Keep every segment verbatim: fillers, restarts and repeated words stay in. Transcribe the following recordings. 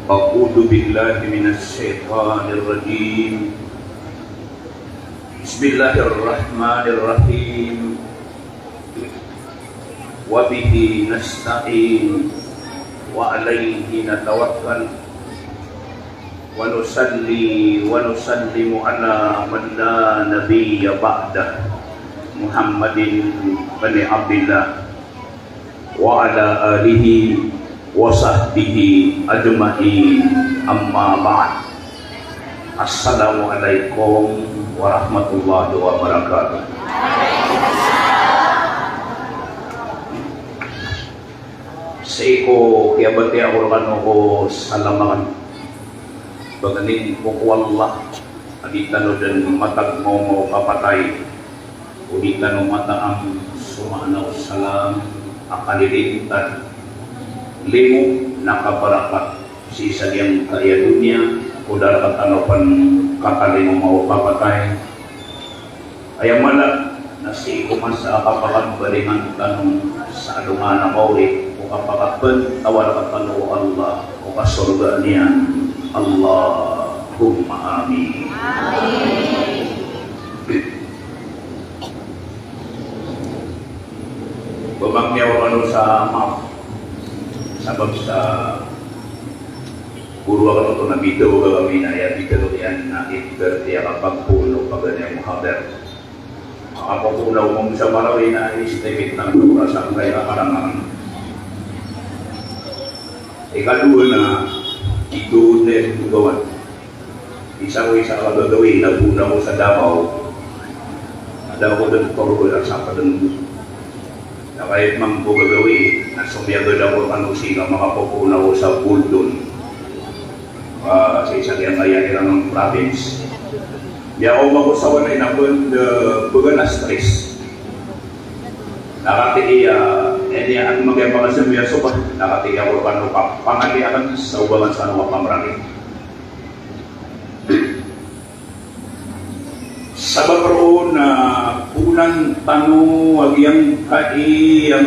أعوذ بالله من الشيطان الرجيم. بسم الله الرحمن الرحيم. وبه نستعين وعليه نتوكل ونصلي ونسلم على من لا نبي بعده محمد بن عبد الله وعلى آله وصحبه أجمعين. أما بعد. Assalamu alaikum warahmatullahi wabarakatuh. Sii ko kiyabatiya ko rkano ko salam akn, pangnin ko ko Allah a di tano dn matagmaw o kapatay, o di tano mataam so maana o salam a kalilintad, limo na kabarakat sii sa giyangkaya doniya, ko da rktano pn katalingoma o kapatay. Aya maana na sii ko masa a kapakambaloy tano sa alongan a kaori, ko kapakapntawar tano o Allah ko kasorgaan iyan. Allahumma amin. Ba mangni ako kano sa maap sabap sa goro akn oto na bitaw a gagawii na aya bitaw iyan na ibt iyan a kapagpoon o paganay a muhadar. Makapopoon ako mambo sa Marawi na estimate na oras sangkaya a karangan. Ikadowa na ito na ito gawan. Isa ko isa a gagawii na poon ako sa Davao. Ada ako dn toro a sa padnggo. Na kaya mambo gagawii na somiyagad ako rkano sii ka makapopoon ako sa Boldon. Ah, sa isa giyangkaya iran a province. Miyaoma ako sa walay na pn, eh, pgan a stress. Na katii a, eh, iniya akn makipakasambi a sobat. Na katii ako rkano ka pangadi akn sa oba akn sa ano ka pamrani. Sabap roo na poonan tano a giyangkai a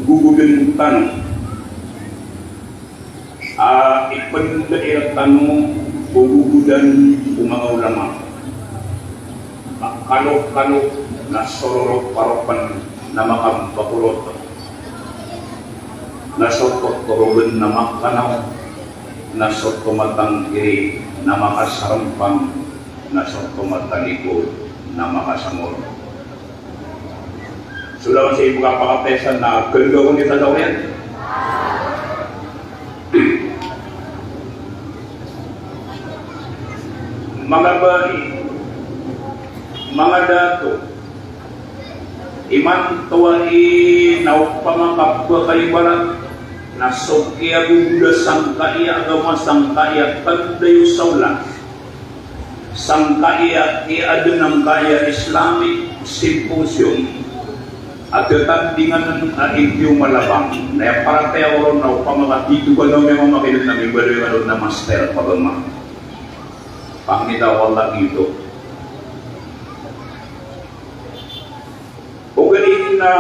gogodn tano a ipndait rktano ko gogodan o manga ulama. Makalokalo na sororoparopn na makabakorot, na so totorogn na makanaw, na so tomatangkiri na makasarmpang, na so tomatalikod na makasangor. So langon sii ko kapakapasad na kaligawan iyan sa taw iyan. Manga bai, manga dato, imanto a ino opama ka pkaibarat na so kiyagogoda sangkai a agama, sangkai a tanda iyo sa olan, sangkai a kiyaadn angkai a Islamic Symposium a tatandingan a Indio Malabang. Na aya paratiyaya ko ron na opama ka tito ka na miyamamakineg na mimbaloy ka ron na master pagama. Pangni ta o Allah giyoto. Ogaid na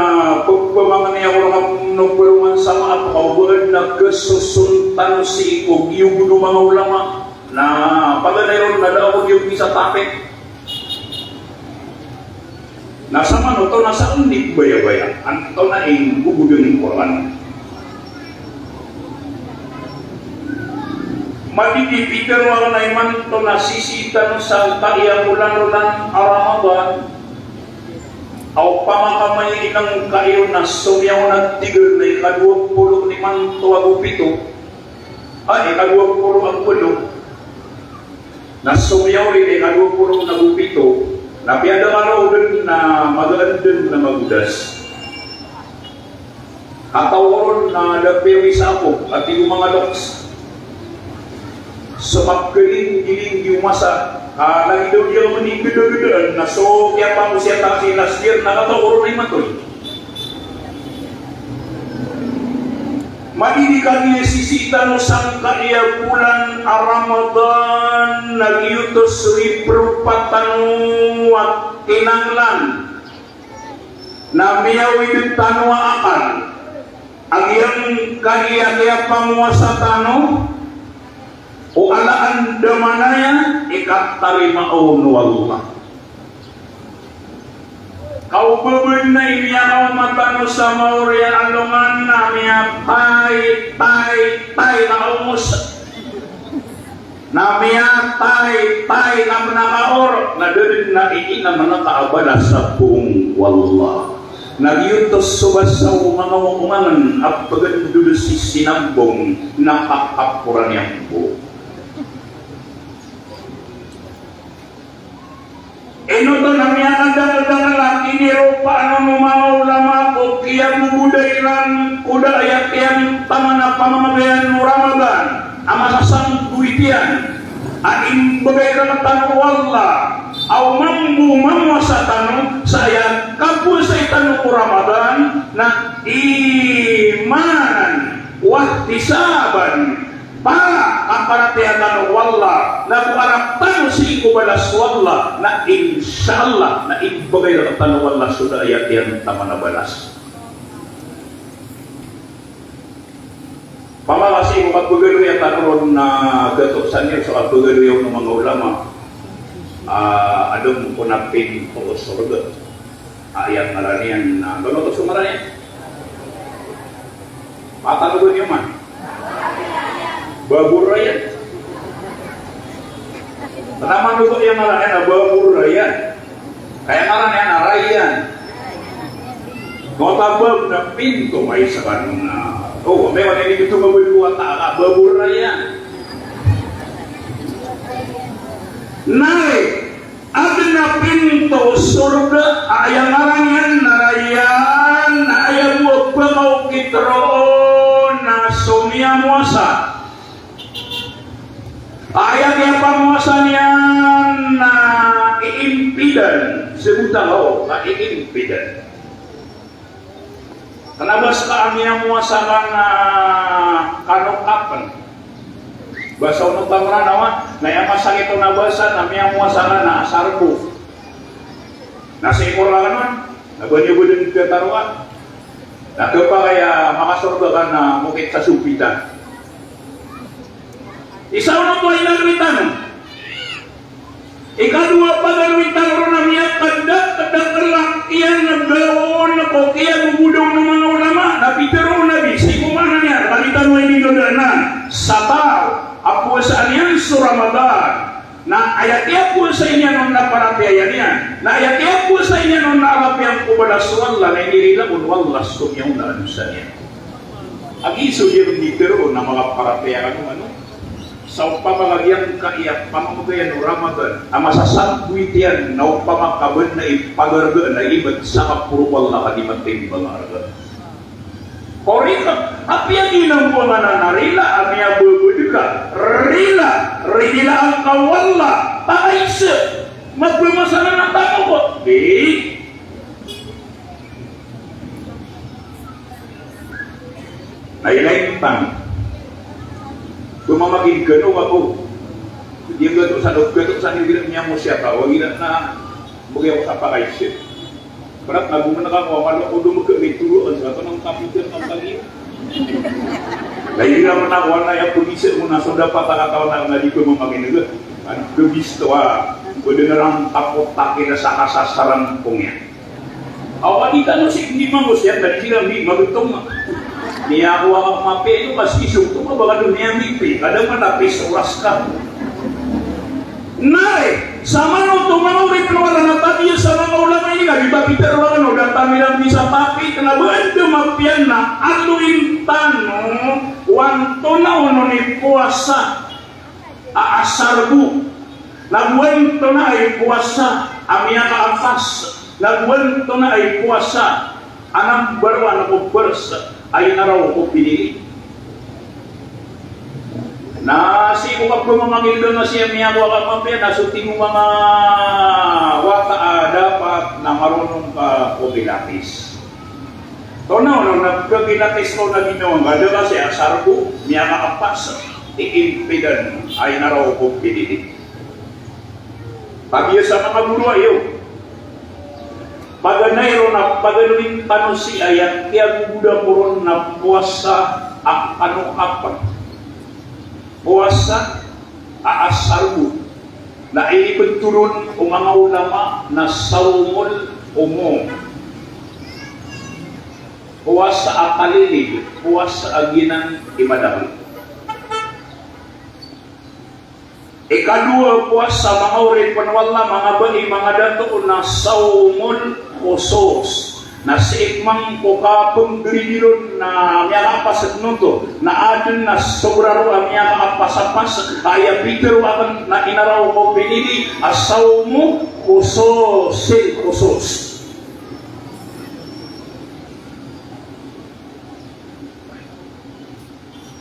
pphamakineg ako rkano pman sa maap ka ogaid na kasoson tano sii ko giyogod o manga ulama. Na paganay ron na da ako giyogod sa topic. Na samanoto na sa andi bayabaya, antonaa i gogodn o Qur'an. Madidi pitharo akn a imanto na sisii tano sangkai a olan-olan a Ramadan. Aw pamakamay inangkai on na somiyaw na tig iyan na ikadowa polo ago pito. Ay, ikadowa polo ago walo. Na somiyaw rin ikadowa polo ago pito. Na piyada ka roo dn na magaan dn na magodas. Kataw ko ron na da piyawisan ako, a tig o manga loks. So mapkaling-iling di o masa, a lagid o di ako mani gdagdaan, na so kiyapangosiyatan sii last year, na kataw ko ron na imanto. Madidi ka di sisii tano sangkai a olan a Ramadan, na giyoto so ipropa tano a kinanglan. Na miyawid tano a akal a giyangkai a kiyapangowasa tano, Aya maana niyan i katarima on o Allah. Kaobaban na i miyakaoma tano sa maori a alongan na miyatay, tay, tay na kaomos. Na miyatay, tay na miyakaor, na da dn a iniiza a balas a poon o Allah. Na giyoto so basa o manga omangan a pagandod sii sinambong na kakaporan iyan bo. Ino oto na miyakadakdakl a kiniropaan o manga ulama ko kiyagogoda iran ko da a aya kiyamintaman a pamamagayan o Ramadan a masasanggoit iyan a imbgay rktano o Allah a o mambo mamowasa tano sa aya kapowasai tano ko Ramadan na imanan wahtisaban. Para a paratiyaya tano o Allah, na go arap tano sii ko balas o Allah, na insha Allah, na imbgay rktano o Allah so da a aya kiyamintaman a balas. Pamala sii ko kapagaloya tano ron na gato saniyo sa kapagaloya o manga ulama. Ah, adn ko na pinto o sorga. Aya ngaran iyan na, ano oto so ngaran iyan? Patanogan iyo man. Babur Rayyan. Taman oto aya ngaran iyan na Babur Rayyan. Ka aya ngaran iyan na Rayyan. Mota bab na pinto, maisa kano na. O, amay ka iniiza o Allahu Ta'ala, Babur Rayyan. Nay, adn a pinto o sorga a aya ngaran iyan na Rayyan, na aya bo a pkaokit roo na so miyamowasa. Aya kiyapamowasa niyan na iimpidan, sabota ka o, na iimpidan. Kna ba ska a miyamowasa ka na kano kapn. Basa o Mranaw a, na aya masakit o na basa na miyamowasa ka na asar bo. Na sii ko rk anan, na ba niyo bo dn kataroa. Na khapakay a makasorga ka na mokit sa sopital. Isa on oto a inaloy tano. Ikadowa a pagaloy tano ron a miyakadakdakl a kiyanagaon ko kiyagogoda o manga ulama, na pitharo o Nabi, sii ko maana niyan, kagiya tano a inigagaan sa taw a powasaan iyan so Ramadan, na aya kiyapowasai niyan on na paratiyaya niyan, na aya kiyapowasai niyan on na alap iyan ko balas o Allah, na inirila on o Allah so miyaona a dosa niyan. Agi so di ron di pero na makaparatiyaya kano, ano? Sa opama ka giyangkaya pamamagayan o Ramadan a masasanggoit iyan na opama ka ba na ipagarga na ibat sa kaporo o Allah ka di matimbang a arga. Korek, apiya giyanan bo a maana na rila a miyababad ka, rila, rinilaan ka o Allah, pakaisa, mapamasalan a tano ko. Di. Na ilay tano. Pamamagin kano ako. Di gato sa, gato sa, di miyamosiyata, wa gila na, bagay ako sa pakaisa. Parat na gumawa ka ko, amalo ko, dumagay ni turo, an sa, tanang kapitid, ang tagi. Lagi naman ako, na ya, pulis mo na, so dapat ang tao na, na di ko mamangin, ano, kabisto, ah, pwede na lang takot, takot na sa kasasaran ko niya. Awa di tano si, di mangos yan, tadi sila, di, magutong, ah. Niya ako, ako, mape, ito, mas isog, ito, mabaka doon niya, di, pe, kada man, na, pe, oras ka. Nari, sa mano to manga oripn o Allah na tabiya sa manga ulama ini, na di ba pitharo a kano, da tano iran bisa papit na ba anda mapiya na aloyin tano, o antonaa onon i powasa a asar bo, na go antonaa i powasa a miyakaapas, na go antonaa i powasa a nambarawan ko pers a inaraw ko pinili. Na sii ko kapamamangilda na siya miyakowa ka mapiya na so tig o manga wata a dapat na marunong ka ko Pilates. Tonaa onon na ka Pilates ko na ginawa ngka, da ka sii asar bo, miyakaapas, iimpidan a inaraw ko pinili. Tabiya sa manga goro a iyo. Paganay ron a pagaloyin tano sii a kiyagogoda ko ron na powasa a kano kapn. Powasa a asarbo. Na iniptharo on o manga ulama na sawmul umum. Powasa a kalilid, powasa a giyanan i madakl. Ikadowa a powasa, manga oripn o Allah, manga bai, manga dato, na sawmul khusus. Na sii pman ko kapnggirigir on na miyakaapas dn oto, na adn a sobra roo a miyakaapasapas, aya pitharo akn na inaraw ko pinili a sawmu khususil khusus.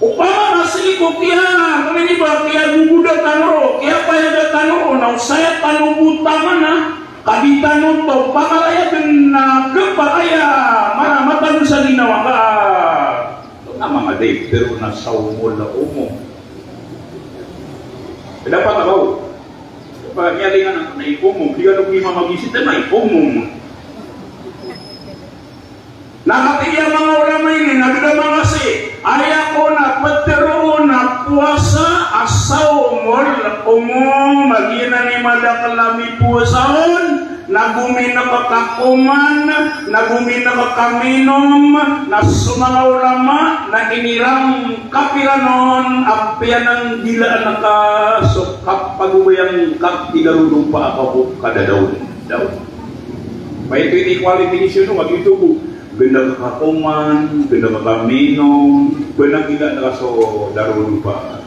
Opama na sii ko kiya, kna ini ba kiyagogoda tano ron, kiyapayada tano ron, na osaya tano bo taman a, ka di tano oto pakarayagn na kpakay a mara matano sa ginawa ka. Oto na manga dai, pero na sawmul umum. Dapat a ba o? Pamiyalingan na i umum, di kano bo i mamagisit na i umum. Na katii a manga ulama ini, na gda manga sii, aya kon a ptharoon a powasa a sawmul umum, a giyanan i madakl a mipowasa on, na gomink ka koman, na gomink ka minom, na so manga ulama, na inirangkap iran on a piyananggilaan ka so kapagobayang ka i darodopa a ka ko kadadaon daw. Maito ini qualification o, maito bo. Gnk ka koman, gnk ka minom, gnk ka gnk ka so darodopa.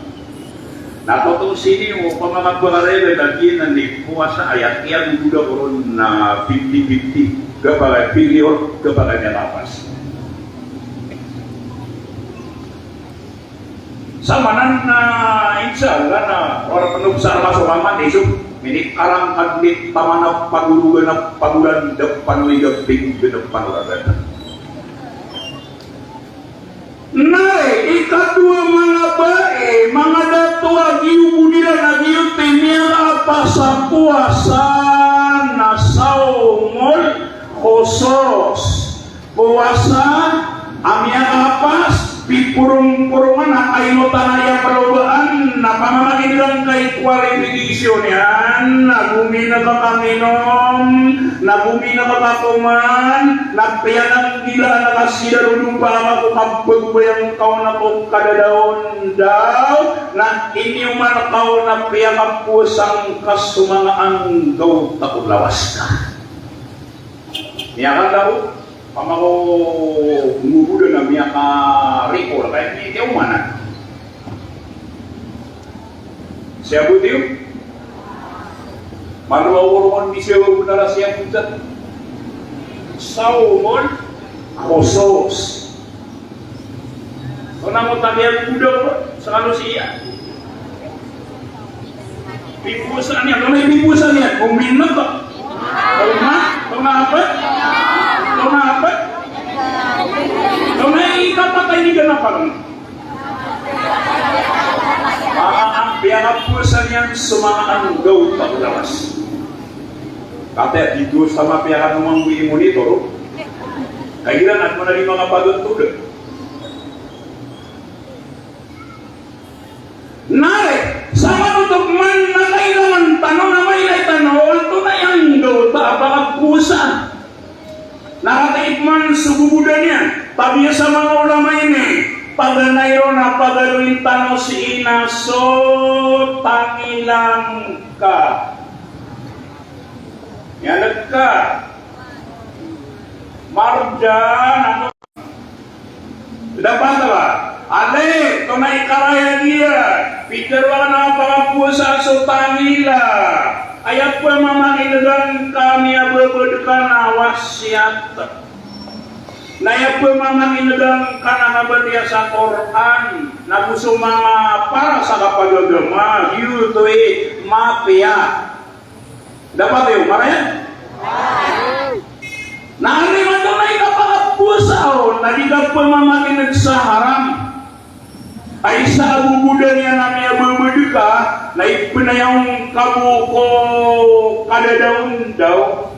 Na totoo sii o pamakabarayag a giyanan i powasa, aya kiyagogoda ko ron na fifty fifty. Kapakay pili on, kapakay miyakaapas. Samanan na, insha Allah, na wala pn o bsar maso kaman iso. Minikarangkad di taman a pagologan a pagoran da panoy gabing da panoragan. Na ikadowa, manga bai, manga dato, a giyoto iran, a giyoto i miyakaapas a powasa na sawmul khusus. Powasa a miyakaapas, piporongporongan a kainotan a aya palobaan, na pamamakin'g angkai qualification iyan, na gomink ka minom, na gomink ka koman, na piyananggilaan ka si darodopa a ka ko kapagobayang ka on a ko kadadaon daw, na iniyoman ka on a piyakapowasa ngka so manga anggawta o lawas ka. Miyakala o, pamako ngogoda na miyakarikor, kaya miyakiyaoman. Siyabot iyo. Malowa o rongon di siyabot na ra siyabot. Sawmul khusus. Tonaa mo tabiya gogoda ko, skano siya. Pipowasaan iyan, tonaa i pipowasaan iyan, gomink ka. Tonaa, tonaa a pd? Tonaa a pd? Tonaa i kapatay niyan a pagn. Manga piyakapowasaan iyan so manga anggawta o lawas. Katii a di dosa mapiyakanoman bo i monitor. Kagiya na adn a di manga pagn to da. Na aya, samanoto man na kailangan tano na mailay tano, antonaa i anggawta a pakapowasaan. Na katii pman so gogoda niyan, tabiya sa manga ulama ini, paganay ron a pagaloyin tano sii na so tangila ngka. Aya ngka. Marjan, ano Dapat a ba? Alif, tonaa i karayag iyan? Pitharo a pakapowasaan so tangila. Aya pmamakin'g angka a miyababad ka na wasiyat. Na aya pmamakin'g angka na kabatiya sa Qur'an. Na go so manga para sa kapagagama, giyoto i mapiya. Dapat iyo, maraya? Na ari mato na i kapakapowasa on, na di ka pmamakin'g sa haram. Ay sa agogoda niyan a miyababad ka, na ipnayaw ngka bo ko kadadaon daw.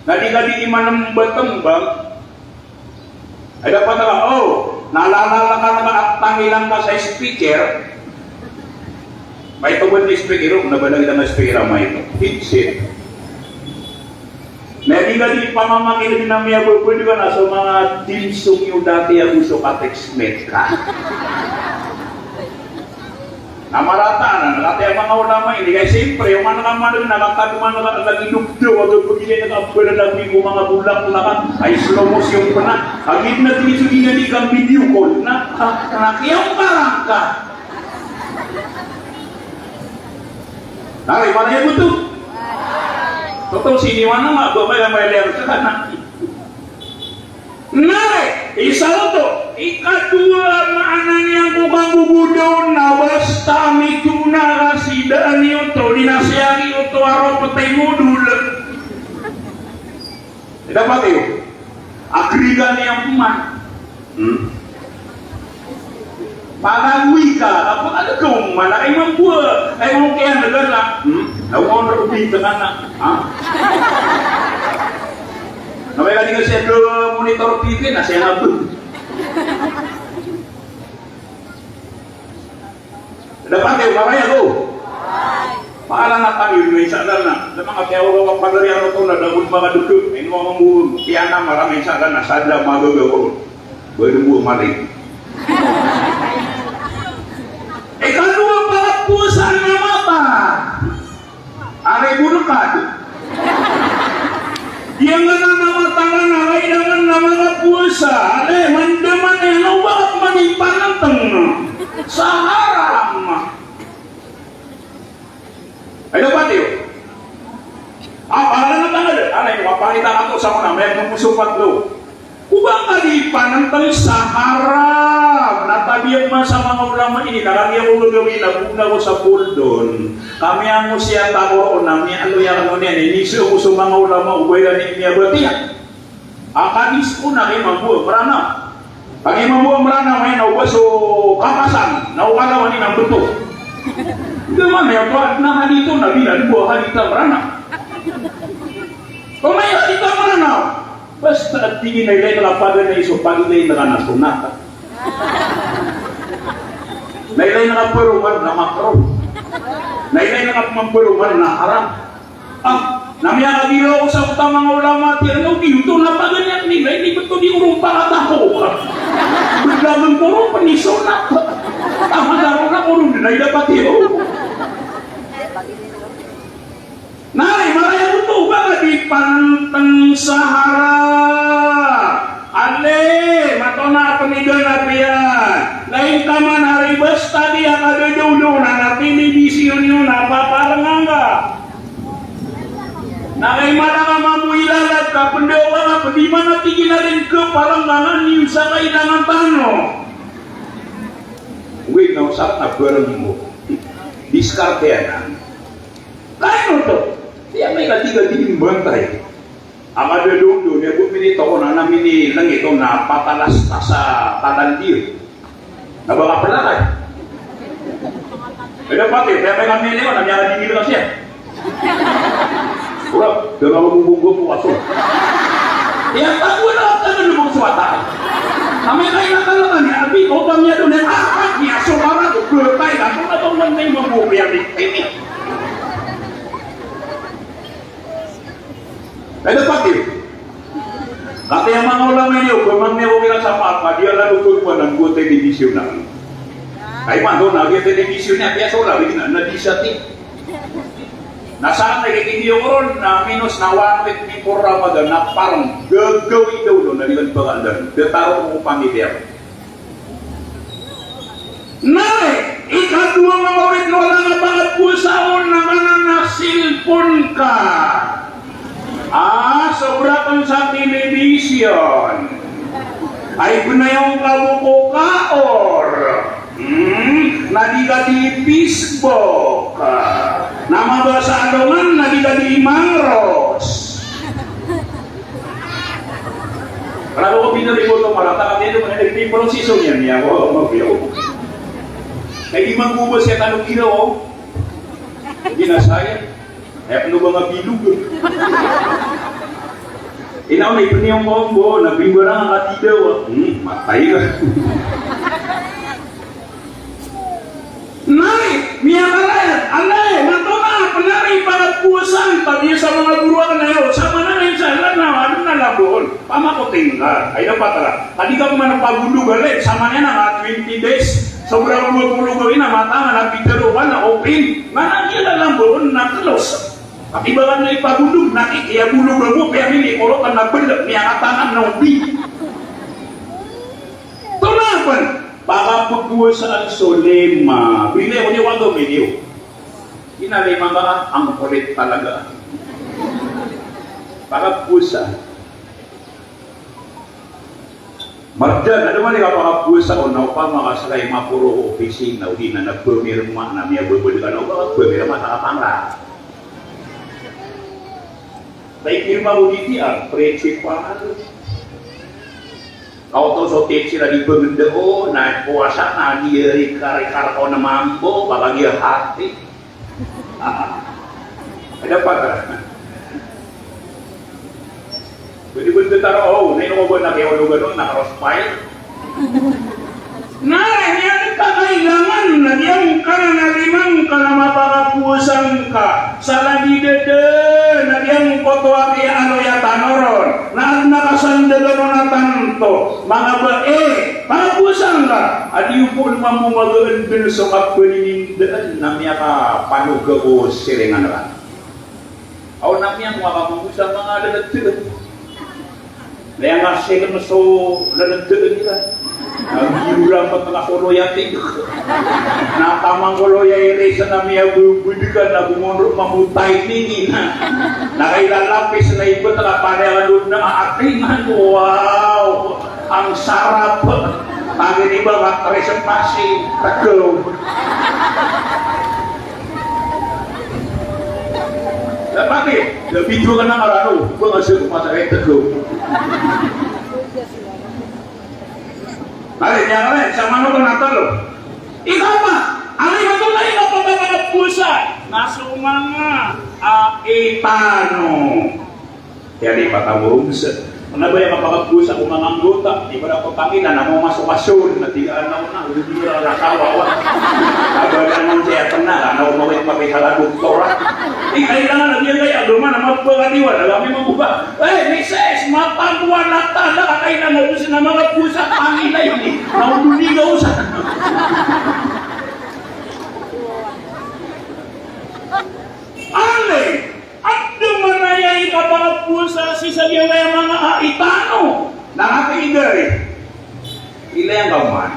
Na di ka di imanmbatmbang. Ay dapat a ba, o, na lalakan ka a tangila ngka sa speaker. Maito Wan speaker, o, na ba lagi na speaker a mic? Headset. Na di ka di pamamakin na miyababadogan a so manga theme song iyo dati ago so ka-textmate ka. Na marata na, na kati a manga ulama ini, kay siyempre, o man ka man na, na kati man ka lagi doktor, o pagilay na ka, pwede na ko manga bulak na ka, ay slow motion pa na, agit na di so di na di ka video call na, na kiyamparang ka. Nari, mana ya buto? Totoo sini mana nga, ba maya maya liya sa kana. Nari, isa oto, ikadowa a maana niyan ko kanggogodaon na basta mitona ka si daan iyo oto, di na siyari oto a ro petay modol. Dapat iyo. Agrigan iyan pman. Hmm. Palagoy ka, apa ka da ka umana, ay mambo, ay mo kaya na gala. Hmm? Awan na rubin ka na. Ha? Na may ka di ka siya do monitor T V na siya na bu. Dapat iyo, maraya ko. Paala na kami, may isa na na. Sa manga tiyaw ko, kapagari ano to, na dapat makadugo. Ino ang buong, kaya na marami isa na, na sadya magaga ko. Baru mo mali. Ikadowa, pagapowasa na mata. Aray, bolekad. Di nga na mamatangan, aray, dangan na mapowasa. Aray, mandaman, eh, ano ba at manipanateng sa haram? Ay, dapat iyo. Ah, para na tanga da. Aray, mapakita ka to sa mga may numusupat lo. Ko ba ka di panenteng sa haram? Na tabiya man sa manga ulama ini, na lagi ako gagawin, na bugna ko sa poldon. Kami ang usiya tao na miyaaloy ako niyan, ini so, so manga ulama, ubay ani miyabatiya. Akadis ko na kay mambo a Meranaw. Kay mambo a Meranaw, ay na uba so kapasan, na ukalawan ini na beto. Hindi man, ya, na hadito, na bilan bo, hadito a Meranaw. Kung may hadito a Meranaw, Basta a tig iyan a ilay na kapaganay so pagilay na ka na sonat. Na ilay na kaparoman na makro. Na ilay na kaparoman na haram. Ah, na miyakagiraw sa oto a manga ulama, tig iran, o di oto na paganay a nilay, di ba oto di oron pakatako? Bigla man ko ron, panisonat. Tama na ron na ko ron, na ilay dapat iyo. Nay, maraya oto, ba ka di panenteng sa haram? Ale, mato na penigan a piya. Lain ka man ari basta di a kadadawdaw na, na telebisyon iyo na paparengan ka. Na kay mana ka mambo ilalat ka, pendawa ka, pedi mana tig iyan a rin keparengan iyo sa kailangan tano. Wait, na usap na bareng mo. Diskarte anan. Lain oto. Di amay ka di ka di imbantay. Ama da dondo, niya bo minito ko na, na minilengit on na patalas ta sa tatandir. Na ba ka pelakay? Eda pati, di amay ka mili on na miyadigil ka siya. Ora, da ka mabubunggo po aso. Iya, tago na ka na lumang suwata. Amay ka ina ka lang niya, abi, o ba niya doon, ah, ah, niya, so para ko, bertay ka, kung atong lang na yung mabubuya, di, di, di. Ay, dapat iyo. Kati a manga ulama iyo, pamang niya ko kira sa mapa, di ala lugod pa ng buo telebisyon na. Kay man doon, na, di telebisyon niya, kaya sa ulama, di na, na di sa ti. Na saan na kikiniyo ko ron, na minus na one week before Ramadan, na parang gagawin daw doon, na di kan pangalan. Dataro ko pamilya. Na, ikadowa nga mawid na wala nga pagpusa on na mana na cellphone ka. Ah, sobra kon sa television. Ay, benayaw ka bo ko kaor. Hmm, na di ka di Facebook. Na mabasa alongan, na di ka di mangros. Kena ko pinaribot o malata, kati ito, mana nagpipin proseso niyan, niya ko, mabiyaw. Kay di man ko ba siya tanong ino, o? Di na saya. Kaya pino ba nga bilog? Ina, o, na ipin niya ko, bo, na bimbarang ang katidaw, ah. Hmm, matay ka. Nari, miyakarayat, Ay, dapat ka. Ka di ka pman pagundog a lay, sa manaya na nga twenty days, sobra ko polo gawii na mata nga na pitharo ka na open. Nga na giya lalambaon na close. Pati ba ka na ipagundog, na ki-, iya bulog a mo, kaya mini, koro ka na bel, miyakatanan na open. Tonaa pn, pakapowasaan so lima. Bilay ko niyo, wag ko niyo. Ina lima ka, ang kulit talaga. Pakapowasa. Marjan, anda man i kapakapowasa on, na opama ka sa kay maporo ko opisina, o di na nagpamirma, na miyababalikan, o ba ka pamirma sa kapangla. Tay pirma ko di di, ah, principal. Kaoto so teacher a di pangenda o, na powasa na di rikar-rikar ko na mambo, ba ka di hati. Ah. Ay, dapat ka. Pwede ba taro, o, na ino ko ba na kaya ologan o, na cross fire? Na, aya dn a kailangan na giyangkanan a lima ngka na mapakapowasa ngka. Sa lagid dn a giyangkoto a kiyaaloya tano ron. Na adn a kasandagan on a tanto. Manga bai, pakapowasa ngka. A di iyo pn mambo magaan dn so kapaninindaan na miyakapanoga ko siringan ka. Aw, na miyang makamusa manga lalaten. Na aya nga siren so lalaten iran. Na miyora matanga ko loya tig. Na tamang ko loya iris na miyabebed ka na gomondro mambo timing ina. Na kailalapis na ibt ka panayalan na atingan. Wow! Ang sarap. Paginiba ka trespassing. Tegaw. Dapat i, da bidyo ka na karano, ba nga sa kumasakit ko. Ari, niyan ka rin, sa mano ka natalo? Ikaw pa, ari ba to na ikaw pa ba ka pusa? Na so manga, ah, itano. Kaya di patawo sa. Ano ba yung kapakabusa ko mga anggota? Di ba na ko tangina na mo maso-maso na tigaan na mo na. Hindi na nakawa. Aba na mo siya tena, ano mo yung papisala doktora. Di kailangan na diyan kaya, agama na magpangadiwa, na kami magbuka. Eh, misis, matambuan na tanda ka kailangan doon sa mga pusa, tangina yun eh. Nauduli ka usa. Ale, adn man aya i kapakapusa sii sa giyangkaya manga a itano. Na kapiida ri. Ilay angka man.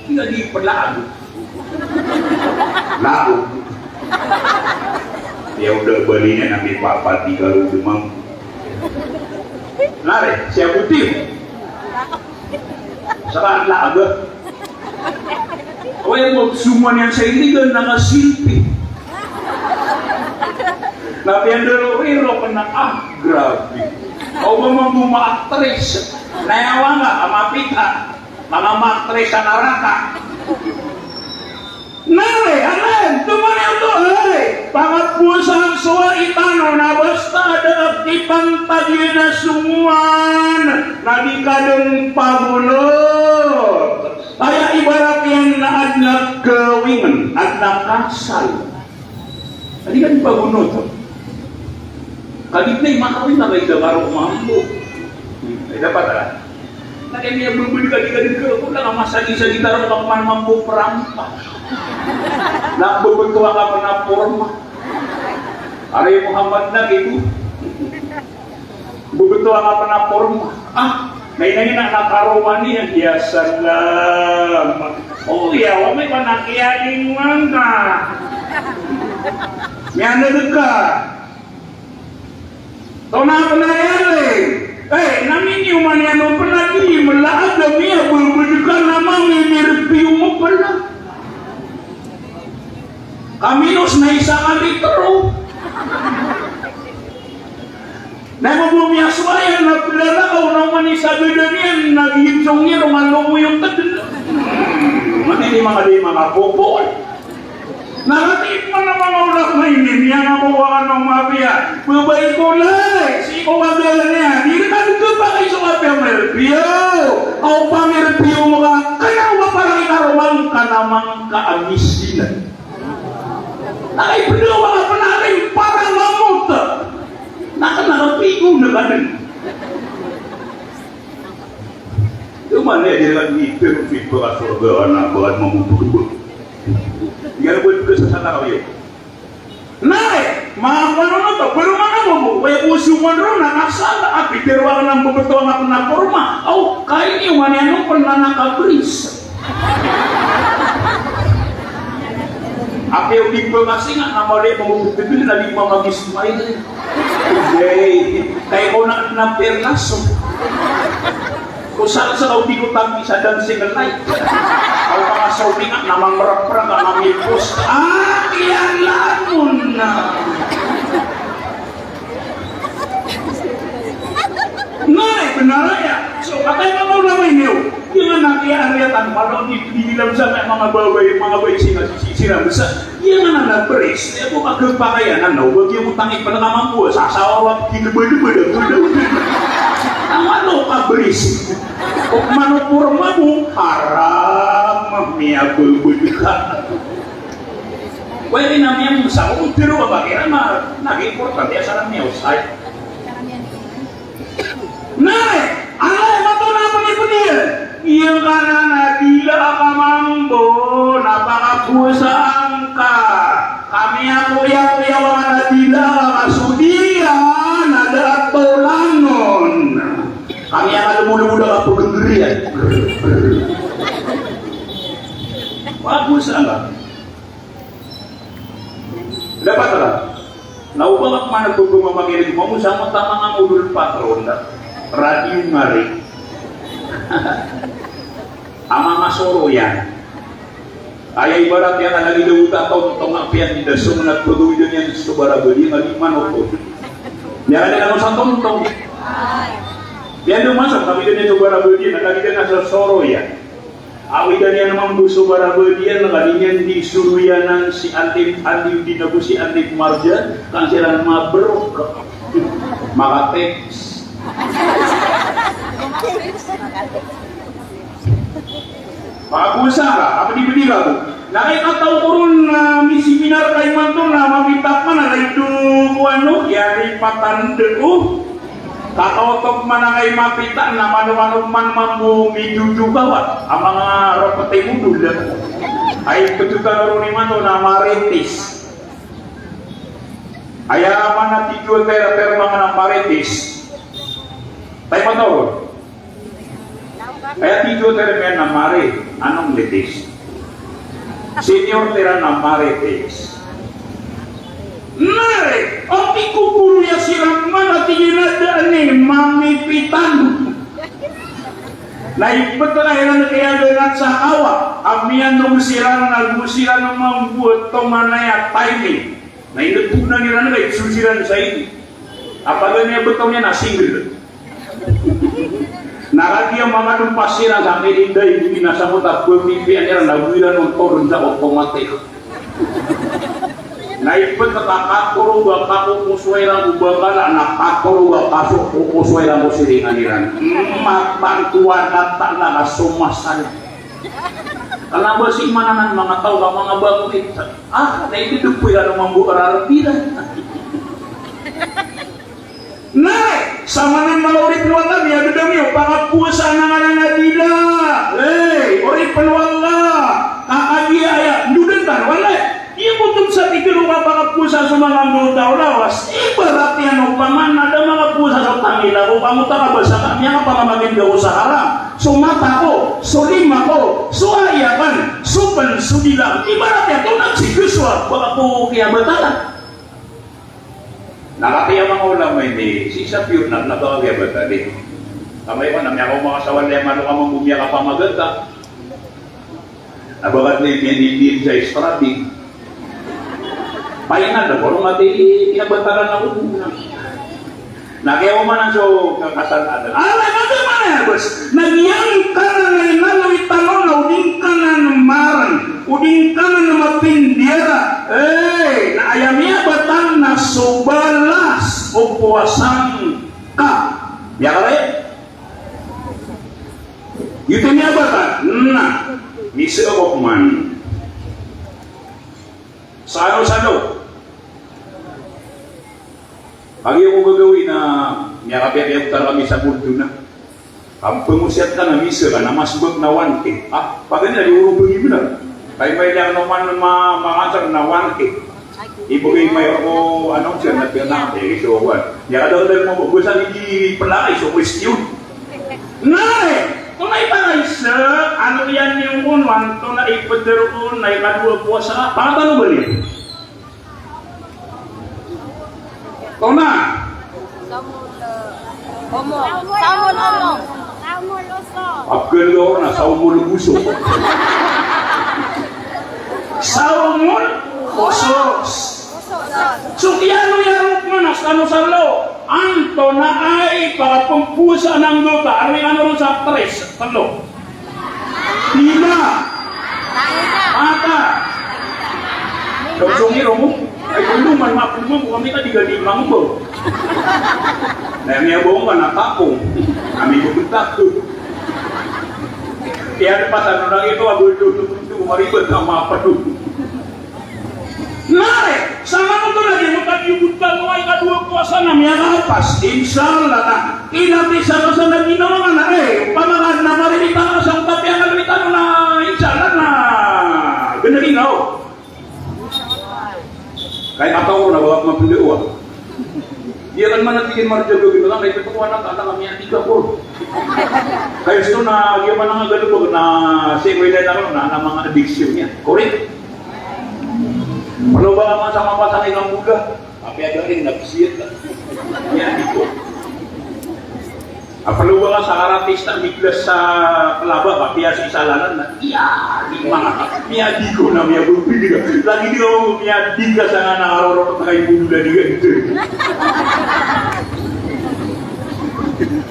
Ina di pelaag. Laog. Ya uda, bali niyan na mipapati ka roo dn mambo. Lari, siya buti. Saka laag. Oway, mo, soman iyan sa iligan na kasilpi. Na piyandaro-riro kna, ah, grabe. Aw, mambo maactress. Na aya wanga, a mapita. Manga maactress sa naraka. Na ri, anan, toman iyan oto, ay. Pakapusa so itano na basta da a kipantag iyan a soman. Na di ka dn pagolot. Aya ibarat iyan na adn a kawing, adn a kasal. Adi ka di pagonot. Ka di na i makawing na ka ida karo mambo. Ay, dapat, ah. Na kaya niya bubuli ka di ka di ka, ko lang a masagi-sagi taro ka man mambo prampa. Na bubunto ka pn a porma. Ari Muhammad na gitu. Bebetowan a pn a porma. Ah, na ina ngka na karoma niyan, ya salam. O iya, wa mi ko na kiyaling mangka. Miyaneg ka. Tona pn a yali. Eh, na miniyoman iyan o pn a di mlaag a miyabebed ka na mamimirpiyo mo pn a. Kaminos na isa ka litro. Na mambo miyasowa iyan na plalakaw na oman i sagada niyan na giyangkaya ron a lomoyot a dn. Manini manga di manga popol. Na katii pman a manga ulama ini, miyangako ko kano mapiya. Babay ko lay, sii ko kagalan iyan. Di rka dn kapakay so kapiya mirpiyo. Aw pamirpiyo mo ka, kna o ba parang ikaroma ngka na mangka a misinan. Na kay pd o ba ka pn a rin para mamot. Na kna ka pigo na ka dn. Mana di reka di pero di pekasorga na bakat mambo pegebo. Iya na bo pekesasana kayo. Na, eh, makakowa na to, pero mana bo bo, kaya ko siyoman ron na kasala, a pitero aken a mbebetowan aken a porma. Aw, kaini, o mani ano, pen na nakaberis. Apiya o di pekasinga, na mali mambo pegebo, na di mamagi-smile. Hey, kaya ko na, na perlaso. Ko sa, sa kaw di ko tangki sa dancing light. Aw, ka sa o di nga, na mamreprek, na mamipos. Ah, iyan lamon na. Ngay, benar aya. So, kataya ka mawla may niyo. Iyan nga na kiyariyatan, malo di, di bilang sa mga babay, mga babay, sila, si, sila, besa. Iya nga na beris, iya ko kagepakayan, ano, bagi mo tangi pala ka mambo, sa asawa wa, kinebedebed, kinebedebed. Ang ano ka beris? O mano porma bo, haram, miyabebed ka. Pwede na miyamsa, o tiro ka ba, kaya ma, naging importante, asal na miyosay. Na, alay, mato na pangipediyan. Iya ka na, na dila ka mambo, na pakapowasaan ka. Kami ako, iya, iya, wala na dila ka, ka so dila, na da a tolanon. Kami ako, lebo-lebo da ka pegegerean. Pakapowasaan ka. Dapat ka. Na o ba ka pman a pepemamakirig, mambo sa manga model patron da. Radio ngari. A manga soroyan. Aya ibarat iyan a lagid o oto a tongtong a piyandidaso na pagawidan iyan so barabadi a di manotod. Miyakadaan o sa tongtong. Piyandidaso na pagawidan iyan so barabadi a lagid iyan a sa soroyan. Awidan iyan mambo so barabadi iyan, ka di niyan di soroyanan si Alif, Alif di na bo si Alif Marjan, kan siran mabrok. Maka-text. Pakapowasaan ka, a pedi-pedi ka bo. Na kay kataw ko ron na miseminar ka imanto na mapita ka man a lagid o ko ano, aya di patanda o. Kataw oto man a kay mapita na mano-mano man mambo midodo ka wa. A manga repeti modol. Ay pedotan ron imanto na marites. Aya man a tido a term, term a manga marites. Tay mataw ron. Aya tido a term iyan na mari, anong litis? Senior tira na marites. Mari, o tig ko goro iyan siran man a tig iyan a da a ni mamipitan. Na ipet ka iran kiyaganat sa kawa, a miyanog siran na go siran mambo a tomanay a timing. Na inebog na iran ka ipso siran sa ini. A paganay a betaw niyan na single. Na kagiya manga dompas iran sa kirinday, di na sa kota pemipian iran na go iran on toron sa automatic. Na ipet ka katoro ba kakokoso iran ko bakala, na katoro ba kaso kokoso iran ko siringan iran. Matantoan na tala na somasal. Kena ba si mananan manga taw ka manga bangkit. Ah, na ipet ko iran mambo a rarbiran. Na, samanan mala oripen o Allah, miyabeda mi o pakapowasaan a ngaran a dila. Hey, oripen o Allah. Ka kagiya aya, ndodan tano, wala. Iya ko oto sa tig iyan o kapakapowasa so manga ndoda o lawas. Ibarat iyan opama na da makapowasa so tangila ko, ka mota ka ba sa kami a kapamamakin ka ko sa haram. So mata ko, so lima ko, so aya kan, so pen, so dila. Ibarat iyan oto na si Joshua, baka ko kiyabatalan. Na katii a manga ulama ini, sii sa piyor na, na ba kagiya ba tadi. Kamay ko na miyakaoma ka sa walay a mano ka mambo miyakapamaganta. Na ba ka tini miyanimbin sa strapping. Paingan da, koro mati, kiyabatalan ako muna. Na kiyaoma nan so kakatan adan. Ala, na ba mana ya, bos? Na giyangkanan a inaloy tano na o di ngkanan marn, o di ngkanan mapindiyara. Eh, na aya miyabatal na so balas o powasa ngka. Miyakalay? Giyoto i miyabatal. Na, miseebok man. Sa ano, sa ano? Kagiya ko gagawii na miyakapiyapiya ko tano kami sa multo na. Kampangosiyat ka na misa ka na masbak na one K. Ah, paganay na di oro pagimna. Kay may lang naman ma-, mangatar na one K. Ibagay may ako, ano, siya na pinaka, eh, so, wan. Ya, kadagdag mo, basta hindi pala, eh, so, question. Nare, kung may pangaysa, ano yan yung unwan, to na ipadaroon, na ikaduwa puwasa, pangatano ba niya? Tona. Saumon, eh, omong. Saumon, omong. Saumon, oso. Apgan ka na, saumon, oso. Saumon, oso. So, kiyano, iyarok man a skano sa lo. Antonaa i pakapmpuasa ng duta? Ano yung ano ron sa tres? Tlo. Lima. Apat. Daw song iro mo. Ay, kung luman, mapulong ko kami ka, di ka di mangbaw. Na miyabong ka na tapong. Kami ko betak to. Kaya di pa sa nang ito, abo ito, ito, ito, maribet na mapado. Nare, sa manoto na di mo tagyobot ka no ay kadowa ko asa na miyakapas. Inshallah na. Inati sa masa na ginawa nga na, eh, pamakan na mariritan ka sa utapian na limitan na, inshallah na. Ganda rin ako. Kaya kataw ko na, wala ko mapindawa. Di akan man natin marja gawin na lang, kaya ito ko anak, anak, kami ang tika ko. Kaya gusto na, di man ang galo ko na, same way na lang, na, na mga addiction niya. Correct? Ano ba naman sa mapasang ilang buga? Tapi ada rin, nabisiyat na. Niya, di ko. Apalo ba ka sa artista, miglas sa klaba, kapiya sa isa lalan na, iya, di mga, miyadi ko na, miyabulpili ka. Lagi di ko, miyadi ka sa nga nakarorokot na kay Buda di ka ito.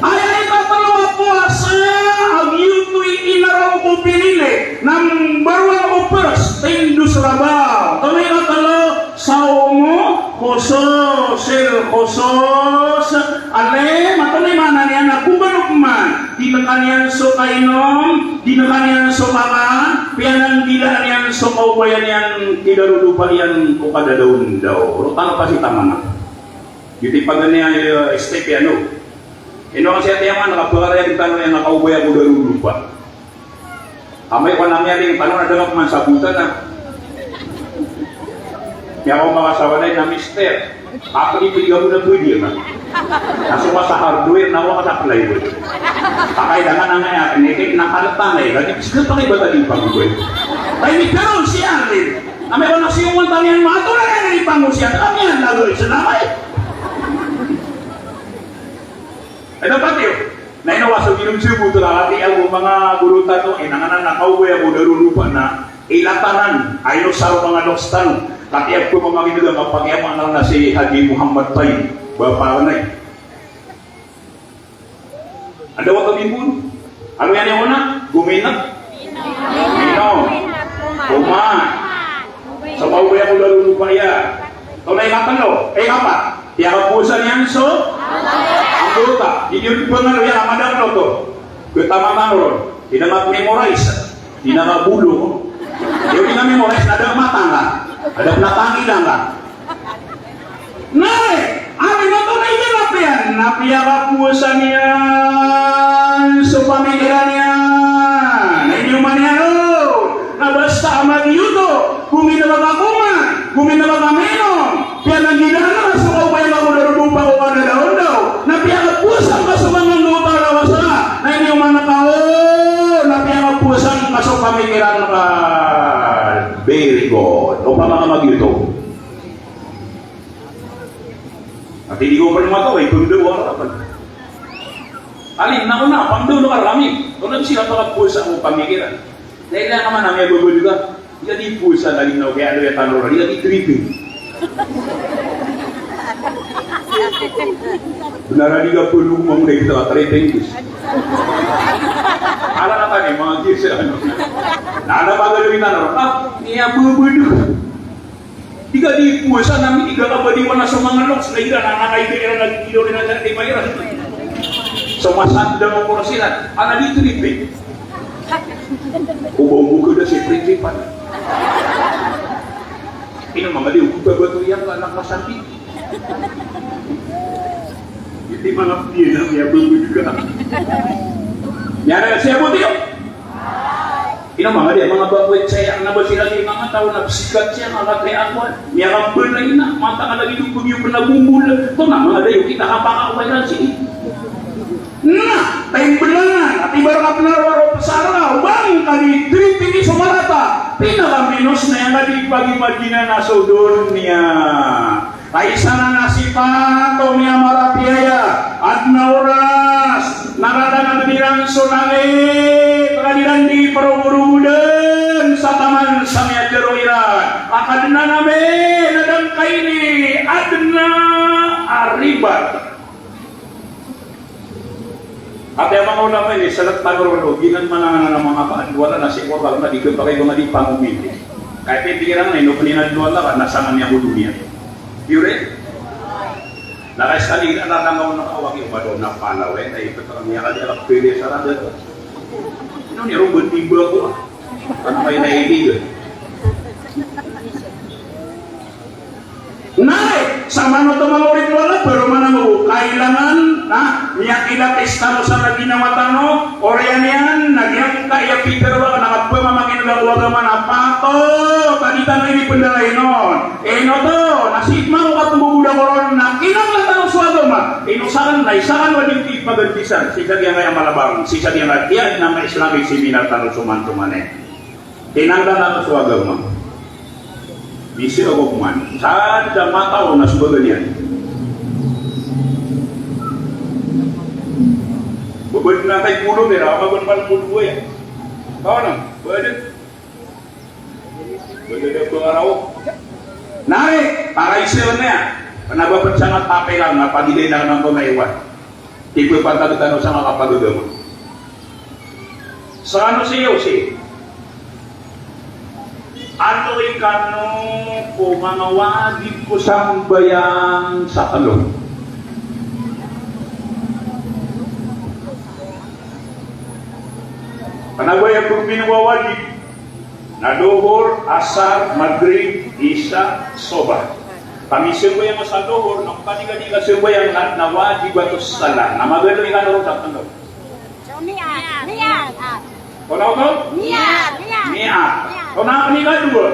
Ay, ay, tatalo a puasa, a giyoto i inaraw ko pinili, number one o first, tindog sa labaw. Kami katalo, Sawmu khususil khusus. Alay, mato na i maana niyan na kombano man, di na kaniyan so kainom, di na kaniyan so makan, piyananggilaan iyan so kaobayan iyan, kidaroropa iyan ko kadadaondaw. Rotano pa si tamana. Giyoto i paganay a, eh, step iyan, no? Ino kasi ati aman, nakapangaraya kita na iyan a kaobaya ko daroropa. Amay ko na miyaring, tano na dala ko man sabotan na. Miyaw ko makasawa na, na mister. Ako di pwede ako na pwede na. Kaso ka sa hardware na wala ka sa plywood. Pakailangan na nga yan, niki, nakalatan na yun. Kasi gusto pa kayo ba tayo pag-uwi? Ay, may karoon si Arlene. Amay ko na siyungan taniyan, mga tulad na yung pangusyan. Kami yan, lagoy, sa namay. Ay, dapat yun. Na ino ka so ginom siyo, buto na kati ako mga guro tano, inanganan na kaobayan ko daroropa na ilatanan, ay no saro mga loks tano, kati ako mga ginaga, mapakiyaman na si Haji Muhammad Tayyib, bapa na eh. Anda wata bimbun? Ano yan yung una? Guminap? Inom. Kuman. Sa kaobayan ko daroropa iyan. Ito na ikatlo, eh, ikapat. Piyakapuasan iyan so? Ang duta. Di niyo di pangalo iyan, a madakl oto. Kataman tano ron. Di na mag-memorize. Di na mag-bolo. Di na memorize, na da matang ka. Ada pn a tangilang ka. Na, eh, ano na to na iyan a piyan? Na piyakapuasan iyan so pamikiran iyan. Na ino man iyan, o. Na basta a magiyoto, guminap ka kuman, guminap ka minom, piyananggilaan ka so kaobayan ko daroropa ko kadadaondaw, na piyakapuasan ka so manga duta a lawas a, na ino man ka, o, na piyakapuasan ka so pamikiran ka. Very good. Opama ka magiyoto. Ati di ko pn mataw, ay pmdaw a rapan. Alin, na ko na, pmdaw na karami. Ko na sila pakapuasa ko pamikiran. Dahil na ka man, amay babad ka. Di ka di puasa, lagi na, kaya ano yung tanong, di ka di tripping. Benar, di ka pwede kung mamunay kita ka tripping, Diyos. Ala na tayo, mga Diyos, ano. Na, ano ba gagawin na, no? Ah, iya, babad ka. Di ka di puasa, na di ka kabaliwan na so manga loks, na iran, na, na, na, iran, na, iran, na, di ba iran? So, masanda mo ko na sila, ana di tripping. Ubaw mo ko na si principal. Ino, manga di, ubaw ba to iyan, anak masakit. Iti manga piya na, iya, babad ka. Miyaraya siya bo tiyo. Ino manga di, manga bakwet saya, na ba sila di manga taw na bisikat siya, manga kaya akwan. Miyakambala ina, mata ka lagi do pagyo pena bumbul. To na manga dayo kita kapaka, okay lang sii. Na, tayo belanan, ati barak a penaro aro pesara, bang kami trip ini so marata. Pinakaminos na yang kadi pagi Madina na so dunya. Kaisanan a sipat o miyamaratiyaya, aden a oras na kadangadan iran so langit, ka di iran di perogodogodan sa taman sa miyatero iran. Akadenan ami na da ngkaini, aden a ribat. Ati a manga ulama ini, salat tano ron, o giyanan man a manga kaadwala na sii ko Qur'an na di kapakay ba nga di pangomili. Kaya pipikiran na ino peniyan adwala ka na sangan iyan ko doniya. Iyo ri? Na kaya sekali na tatanggaw na kawagi o madaw na palaw, eh, na ipetang niya kadi a kapili sa rada. Ino ni Robert Iba ko, ah. Ano kayo na ibig, eh? Na, samanoto manga oripn o Allah, ba ron man a kailangan na miyakilapis tano sa ginawa tano, oriyan iyan na giyangkaya pitharo a kapamamakineg ko agama na patot a di tano ini pndarainon. Ino oto, na sii pman ko katmbogod ako ron na kinanglan tano so agama. Ino sakn na isa kano a di ko ipagantisan, sii sa giyangkaya malabang, sii sa giyangkaya tiyad na ma-Islamic seminar tano so man, so man, eh. Tinanggal ako so agama. Di siya ako kuman. Sa da matao na so baga niyan. Babad na kay polo, mira, babad man polo ya. Kawan na, babad. Babad na pangaraw. Nari, para isa niya. Panabapad sa nga tapay lang, na pagiday na ng pangaiwan. Ipapantag tano sa makapagagama. Sa ano siyo si, ano ikano ko manga wajib ko sambayang sa talo? Panabaya ko pinawawajib. Na Dohor, Asar, Magrib, Isa, Sobah. Kami sambayang sa Dohor, na padi ka di ka sambayang na, na wajibatus salah. Na magano ikano ron sa talo? So, niyat. Niyat. Kono ko? Niyat. Niyat. Kono ko ni ka dowa?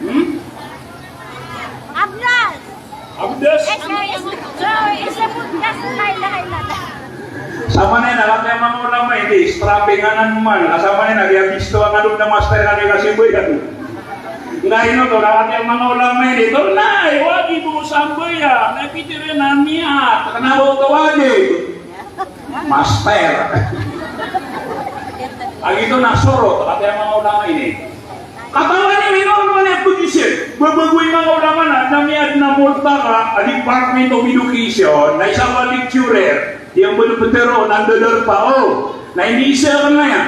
Hmm? Abdas. Abdas. Eh, sorry, sorry, isa po, das, la ilaha illallah. Samanaya na, kataya manga ulama ini, strapping anan man, kasamanaya na, di a bisto ang alok na master ka di ka sambayang. Nga ino to, na, kataya manga ulama ini, to, na, wajib ko sambayang, na, pitharo na niyat, kena ba oto wajib? Master. Agi to na sorot, kataya manga ulama ini. Katawan iyo, ino, ino, ino, ino, ino, babago i manga ulama na, na miyad na multaka, a Department of Education, na isa a lecturer, di a ba pitharo, na ndadar pa, o, na iniisa ka na iyan.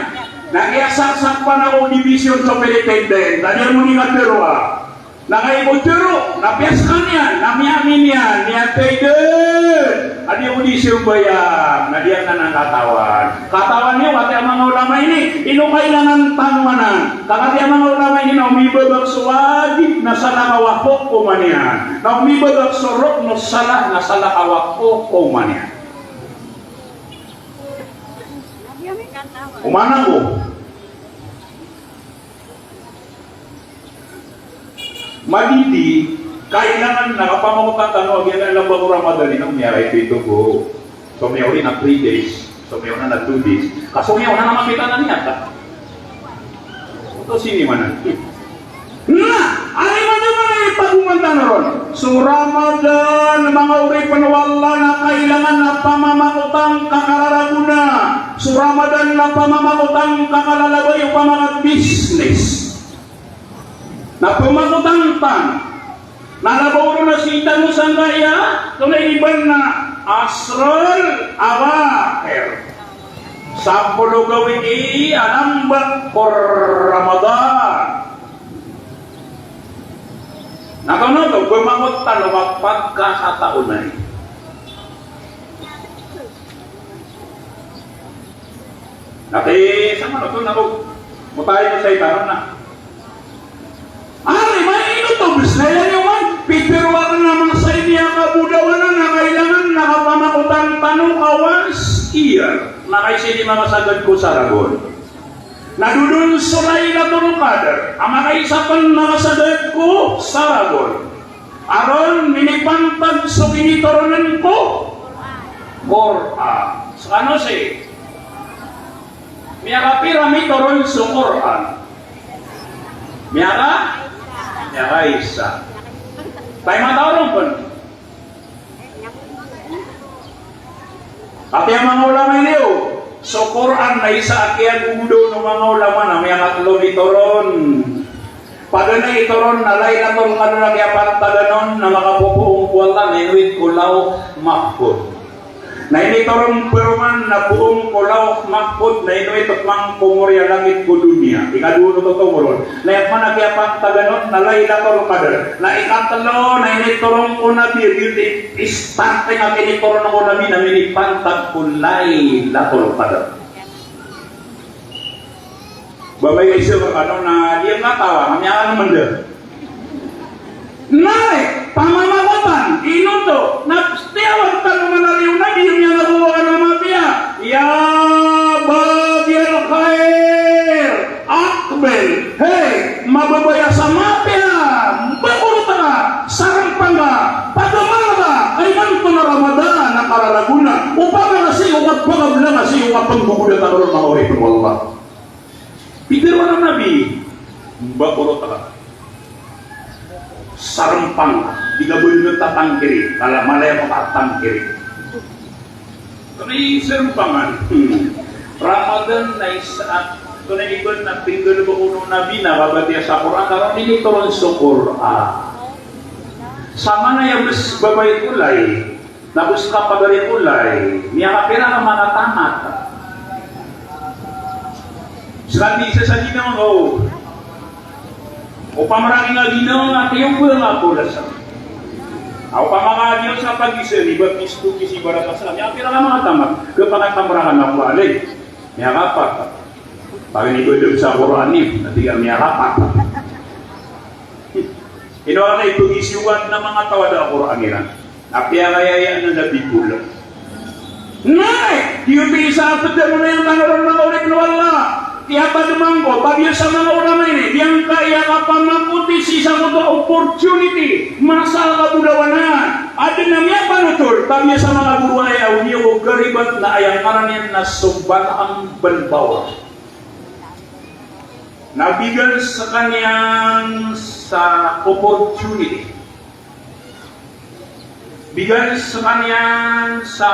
Na kiyasaksak pa na ko division superintendent, na di a mo ni katharo, a. Na kagiya ko tharo, na piya sekaniyan, na miyamin iyan, miyathay dn a di ako di sambayang, na di anan katawan. Katawan iyo, kataya manga ulama ini, ino kailangan tano anan. Ka kataya manga ulama ini, na o mibagak so wajib na salah ka wa hukuman iyan. Na o mibagak so ruknus salah na salah ka wa hukuman iyan. Oman ako. Madidi, kailangan na kapamakotan tano a giyanan a lamba ko Ramadan ino, miyaray pito ko. So miyaori na three days, so miyaona na two days. Ka so miyaona na makita na niyat, a. Oto sinimanan. Na, ari man a manga ipagoman tano ron. So Ramadan, manga oripn o Allah, na kailangan na pamamakotan ka kararagona. So Ramadan na pamamakotan ka kalalabay o pamakabusiness. Na pamakotan tano. Na labaw ron a sii tano sangkaya, tonaa i iban na Ashrul Awakhir. Sapolo gawii a lamba ko Ramadan. Na kano oto, pamakotan o kapagkakataonay. Na ti, samanoto na ko, motay ko sa itano na. Ari, maino to, bes na iyan iyo man, pitharo akn a masa ini a kabodawanan a kailangan na kapamakotan tano ka was, Siyar, makaisa i di makasagad ko saragon. Na dodon so Lailatul Qadr a makaisa pn makasagad ko saragon. A ron minipantag so kinitoronn ko Qur'an. Skano si, miyakapira mitoron so Qur'an? Miyaka, miyakaisa. Taw mataw ron pn. Katii a manga ulama ini, o, so Qur'an na isa a kiyagogodaw o manga ulama na miyakatlo mitoron. Paganay itoron na Lailatul Qadr a kiyapantagan on na makapopoon ko Allah na inowit ko Lawh Mahfudh. Na initoron paroman na poon ko Lawh Mahfudh na inowit pman ko mori a langit ko doniya. Ikadowa oto tomo ron. Na aya pman a kiyapantagan on na Lailatul Qadr. Na ikatlo na initoron ko Nabi, giyoto i starting a kinitoron ko Nabi na minipantag ko Lailatul Qadr. Babay isa ba kano na di ngka tawa, kami akan manda. Na, pamamakotan, ino oto, na tiyawan tano manaliyo na di niyan nabawa ka na mapiya. Ya baghiyal khair, aqbil. Hey, mababaya sa mapiya, mbakorot ka, sarmpang ka, pagamal ka, ka imanto na Ramadan a kararagon na. Opama ka sii ko kapagablang ka sii ko kapnggogoda tano ron, manga oripn o Allah. Pitharo o Nabi, mbakorot ka, sarmpang ka, di ka bngt a tangkiri, kala malaya ka tangkiri. Kna i sarmpangan, hmm. Ramadan na isa, kna i ba na pinggalbk o Nabi na kabatiya sa Qur'an, ka ron initoron so Qur'an. Sa mana aya bs babay ko lay, na bs kapagari ko lay, miyakapira ka manga tamat. Ska di isa sa ginawa ngka, o. Opama rakn a ginawa ngka, tiyoba ngka ko lasa. Aw, opama ka di sa pagisa, di ba pisto, kisi, baraka sa, miyakapira ka manga tamat. Kapakatamra ka na ko alay. Miyakapat. Pagini ko dn sa Qur'an i, na tig a miyakapat. Ino a na ipagisiwan na manga taw a da a Qur'an iran. Apiya kaya iyan na da bikol. Na, giyoto i isa a pd a mona iyan tano ron, manga oripn o Allah. Kiyapd man ko, pabiyasa manga ulama ini, giyangkaya kapamakoti sii sa koto a opportunity, masa a kabolawanan. Adn a miyapanotol, pabiyasa manga goro aya, o di ako karibat na aya ngaran iyan na so Balaam bin Ba'ura. Na bigan skaniyan sa opportunity. Bigan skaniyan sa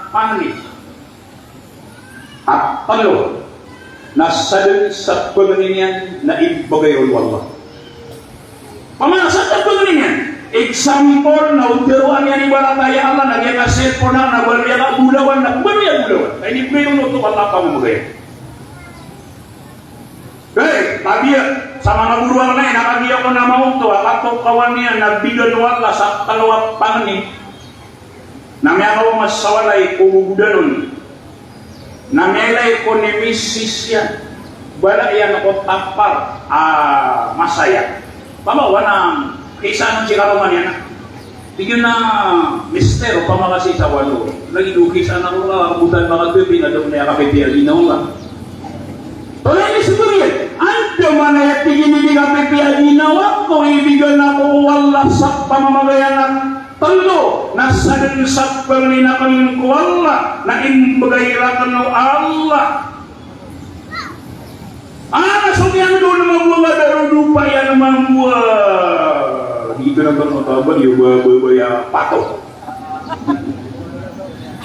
pangni. A tlo, na sadn sa pangni niyan na imbgay on o Allah. Pamana sa pangni niyan. Example, na oto a niyan ibarat aya Allah, na giyangkai a cellphone na, na baloy a kabolawan, na baloy a kabolawan. Na inibgay on oto o Allah a pamamagay. Hey, tabiya, sa manga goro a kna i, na kagiya ko na maoto a katokawan iyan na bigan o Allah sa tlo a pangni. Na miyakaoma sa walay ko gogodan on. Na miyailay ko ni misis iyan. Bala iyan ko tapar a masaya. Pamawana, kisa anan si karoma niyan a. Tig iyan a, "Mister, opama ka sii sa walo, lagid o kisa anan ko ka, botan makagabi na da on aya kapipiya ginawa ngka." Tonaa i misbgay iyan? Andamanaya, tig iyan, i di kapipiya ginawa ko, ibigan ako o Allah sa pamamagayan a tlo, na sadn sa pangnin akn ko Allah, na imbgay rakn o Allah. Ana so miyangdon mambo a darodopa iyan mambo a. Giyoto na pn o tawag iyan, ba, ba, ba, ya pato.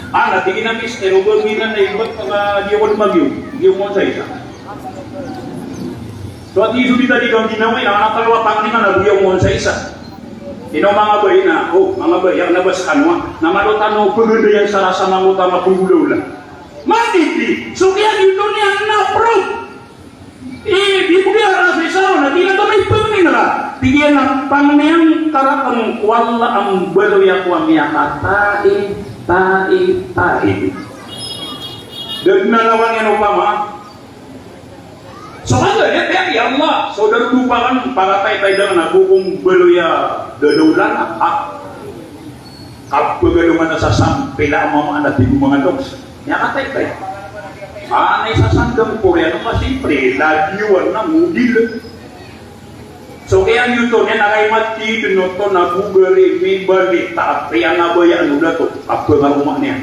Ana, tig iyan a, "Mister, o ba miyanan na ibat ka di ako dn magiyog, giyong on sa isa." So, ati so di tadi ka ginawa iyan, ana tlo a pangni ka na giyong on sa isa. Ino manga bai na, o, manga bai, aya kna ba skano a, na malo tano pnggandayan sa rasa manga oto a mapnggolawla. Matiti, so kiyagiyoto niyan na proof. I, di ko di a rasa isa ron, na di na kami pangni na. Tig iyan a pangni angka rakn ko Allah a mbaloy ako a miyakataid, taid, taid. Da dn a lawan iyan opama. So, kagaya, ya Allah, so darodopa akn, paratay-tay da akn a bo ko mbaloy a dadawlan a, a, kapagalongan a sa sampila a mama na tig o manga doks. Miyakatay kay. Anay sa sandang Korea na kasi pre, ladiwan na model. So kaya niyo to, niyan na kay matid, no to, na bugari, mibali, taat, kaya nga ba yan, uda to, apa nga roma niyan.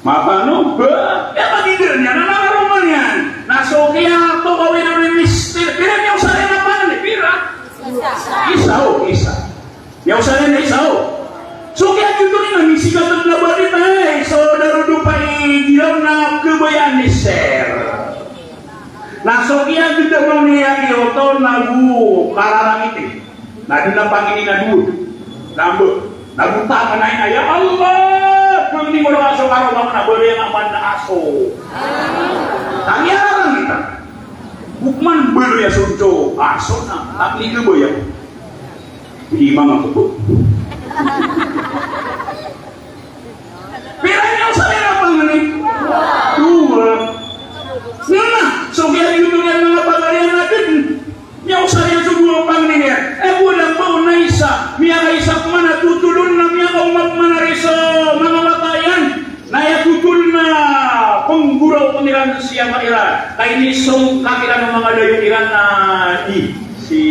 Mapano ba? Ya, matid niyan, na nga roma niyan. Na so kaya to, kawin na rin mister, pira niya usari na pa, pira? Isa, o, isa. Miyaosaren a isa o. So kiyagdon iyan na misigat a laban iyan, eh, so darodopa i giraw na kabayaan i sir. Na so kiyagdon iyan na giyoto na go kararangit. Na dn a pangini na dowa. Na mba, na go taman a ina, ya Allah, pangni ko na aso karo, mama na bari a man na aso. Tangiyararangit. Bukman bari a sonco aso na, na pli kabayaan. Lima nga photo. Pira i miyaosar iyan a pangni? Dowa. Na, so kiyagdon iyan a manga pagari a dn. Miyaosar iyan so dowa pangni niyan. Eh, bo lang ba on na isa. Miyakaisa pman a totol on na miyakaoma pman a riso manga wata iyan. Na aya totol na pnggoraok iran si ama iran, ka inisongkat iran o manga dayo iran na di si,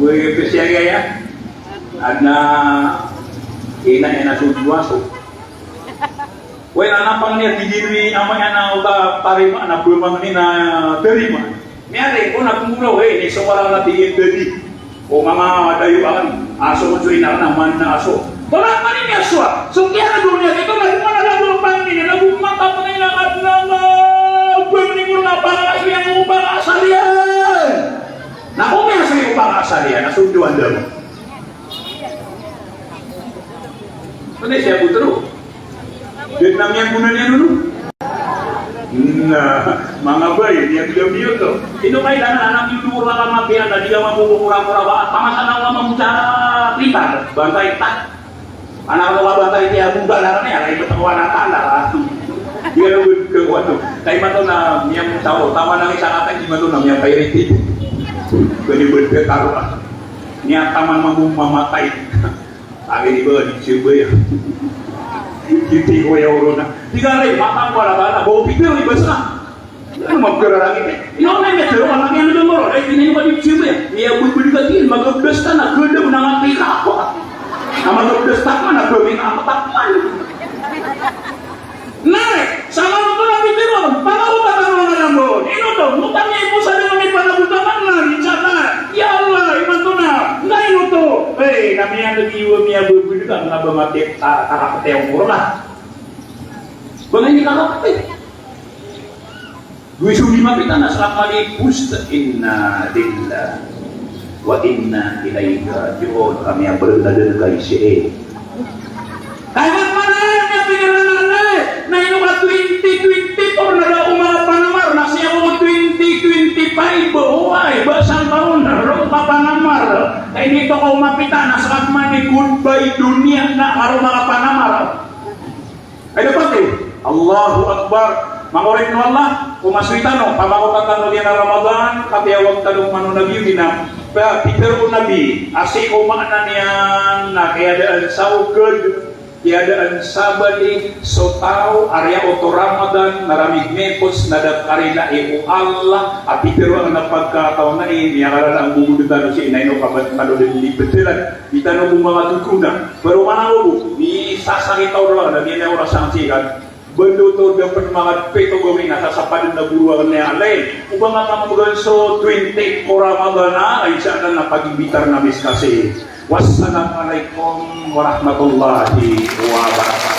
wai, pesiya aya. Adn a ina iyan a so dowa so. Wai, na pangni a tig iyan i ama iyan a oto tarima, na ba pangni na tarima. Miyari ko na pnggoraok, eh, ini so wala na tig iyan tadi. O manga dayo akn, aso so ina akn a man na aso. Wala man ini aso a. So kiyagdon iyan, ito na di man a lago pangni, na lago mata pangni na adn a, pangni ko na pangni ko pangni ko pangni. Na ko miyasay ko pangni, na so dowa dn. Pwede siya putro. Dn na miyagonan iyan on. Na, manga bai, niyan biyo-biyo to. Ino kailangan anak niyo dowa ka matiya na di ka mambo ko kura-kura ba, pamasan ako ka mambo sa pitan. Bantay ta. Anak ko ka bantay tiya buga na kami, alay ko tawa na tanda. Di ka na wud ka kuwan to. Kay mato na miyam tawo, taman ang isa katay, di mato na miyam pay riti. Pwede wud ka taro, ah. Niyan taman mambo mamatay. Agi di ba, di siya ba ya? Di ko ya oro na. Di ka rin, matang ko na ba na. Bawa pipir, di ba sa? Ano, magkararangit eh. Ino na, may tero ka na, kaya na ba mo? Ay, di na yung pag-ibig mo yan. Iya, bulbul ka din, magabdas ka na, ganda mo na nga pika ako. Na magabdas ka man, na gawin na ako takpan. Na, sa manoto na pipiro, panakotan a manga lambon. Ino to, motang iyan ko sa dn a mipanakotan a manga lambon, insha Allah. Ya Allah, imanto na, na ino to. Eh, na miyan lagi iwa miya bebed ka, nga ba mati, ta-, takapati ang mura ka. Ba nga ini kakapati? Gowii so lima pita na sa kamali, pusta, inna lillahi wa inna ilaihi raji'un. Kami a bereng na dn kay si e. Kay man man na pingalanan na, na ino ka twenty twenty-four na da o manga panamar, na siya ko twenty twenty-five, oway, ba sangkaon, roo ka panamar. Kay nito ka o mapita, na sa kamani goodbye doniya na karo manga panamar. Ay, dapat eh. Allahu Akbar. Manga oripn o Allah, o masoy tano, pamakotan tano niyan a Ramadan, kapiya wag tano manonagiyo giya na, pa, pitharo o Nabi, a sii ko maana niyan na kiyadaan sa okd, kiyadaan sa bali, so taw a riyaot o Ramadan, na ramigmikos na da karilai o Allah, a pitharo a pagkataw na ini, a karana a gogod tano sii na ino ka ba tano dn di btlan. Di tano bo manga totona. Pero manango bo, di sasakit a oras na, di na oras ang sikat. Bando to, dapat manga pito gawii na sasapadan na goro a kanya. Alay, o ba nga kambogan so twenty ko Ramadan na, ay sa na, na pag-imbitar na miss kasi. Wassalamualaikum warahmatullahi wabarakatuh.